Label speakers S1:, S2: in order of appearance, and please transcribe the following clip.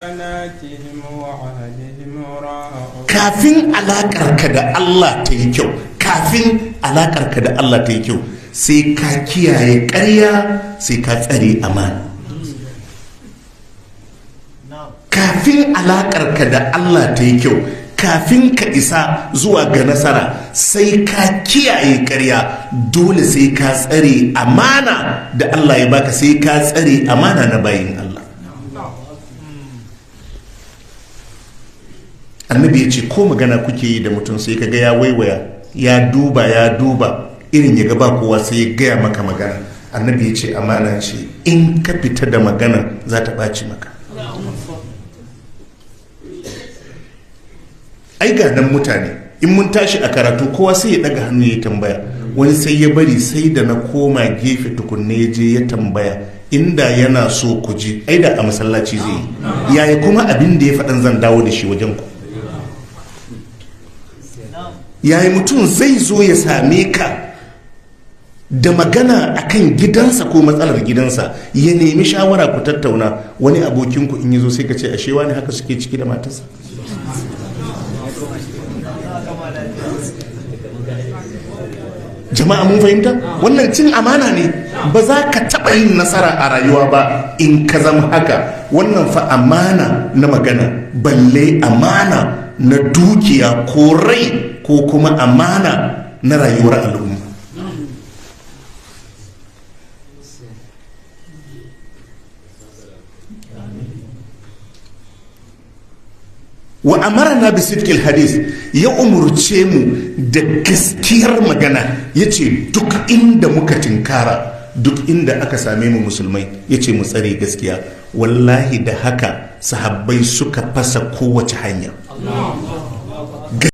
S1: أماناتهم وعهدهم راعون.
S2: Kafin alaƙarka da Allah ta yi kyau, kafin alaƙarka da Allah ta yi kyau, sai ka kiyaye ƙarya, sai ka tsare amana. Kafin alaƙarka da Allah ta yi kyau, kafin ka isa zuwa ga nasara, sai ka kiyaye ƙarya. Dole sai ka tsare amana da Allah ya baka, sai ka tsare amana na bayin Allah. Annabi ya ce ko magana kuke yi da mutum, sai ka ga ya waiwaya, ya duba, ya duba, irin ya ga ba kowa, sai ya gaya maka magana. Annabi ya ce amana ce, in ka fita da magana za ta ɓaci maka. Ai ga nan mutane, in mun tashi a karatu, kowa sai ya daga hannu ya tambaya. Wani sai ya bari sai da na koma gefe tukunne ya je ya tambaya. Inda yana so ku ji, ai da a masallaci zai yi. Yaya kuma abin da ya faɗan zan dawo da shi wajen ku? Yaya mutum zai zo ya same ka da magana akan gidansa ko matsalar gidansa, ya nemi shawara ku tattauna? Wani abokinku in ya zo, sai ka ce ashe wani haka suke ciki da matarsa. Jama'a, mun fahimta? Wannan cin amana ne. Ba za ka taɓa yin nasara a rayuwa ba in ka zama haka. Wannan fa amana na magana, balle amana na dukiya ko rai ko kuma amana na rayuwar al'umma. Wa amarna bi sidqil hadis, ya umurce mu da gaskiyar magana. Yace duk inda muka tinkara, duk inda aka same mu musulmai, yace mu tsare gaskiya. Wallahi da haka sahabbai suka fasa kowace hanya.